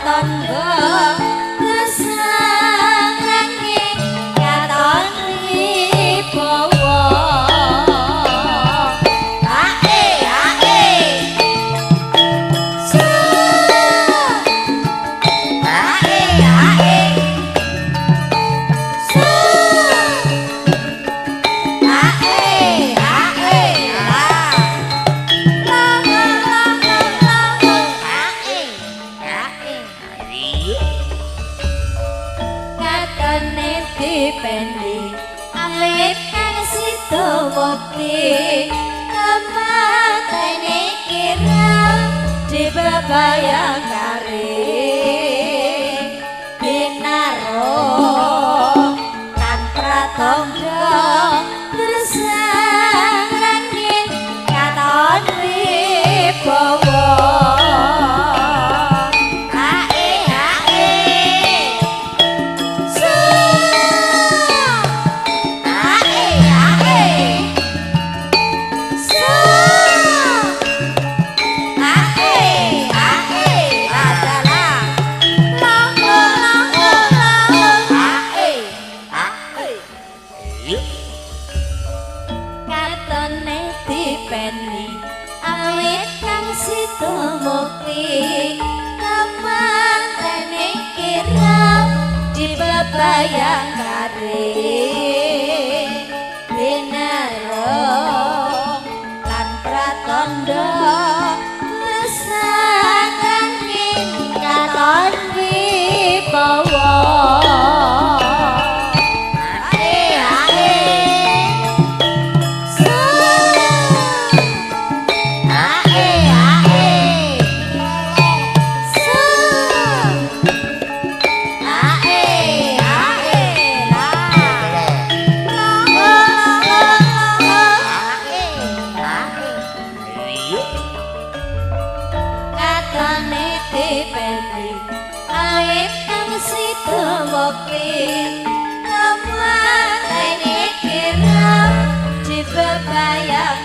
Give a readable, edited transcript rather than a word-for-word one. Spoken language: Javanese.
pratandha gesang nanging katon wibawa. Ae ae su ae ae su ae ae la la la la la ae ae. Katone dipendi awit kang sida mukti kematene kira dibebayang kare binaro lan pratandha tresang nanging katon wibawa. Ae ae su ae ae su ae ae adalah la la la la ae ae. Katone dipeni awit kang sida mukti kemantene kira dibebayang kare binaro lan pratandha gesang nanging katon wibawa. Ae ae su ae ae su ae ae la la la la ae ae. Katone dipeni awit kang sida mukti kematene kira dibebayang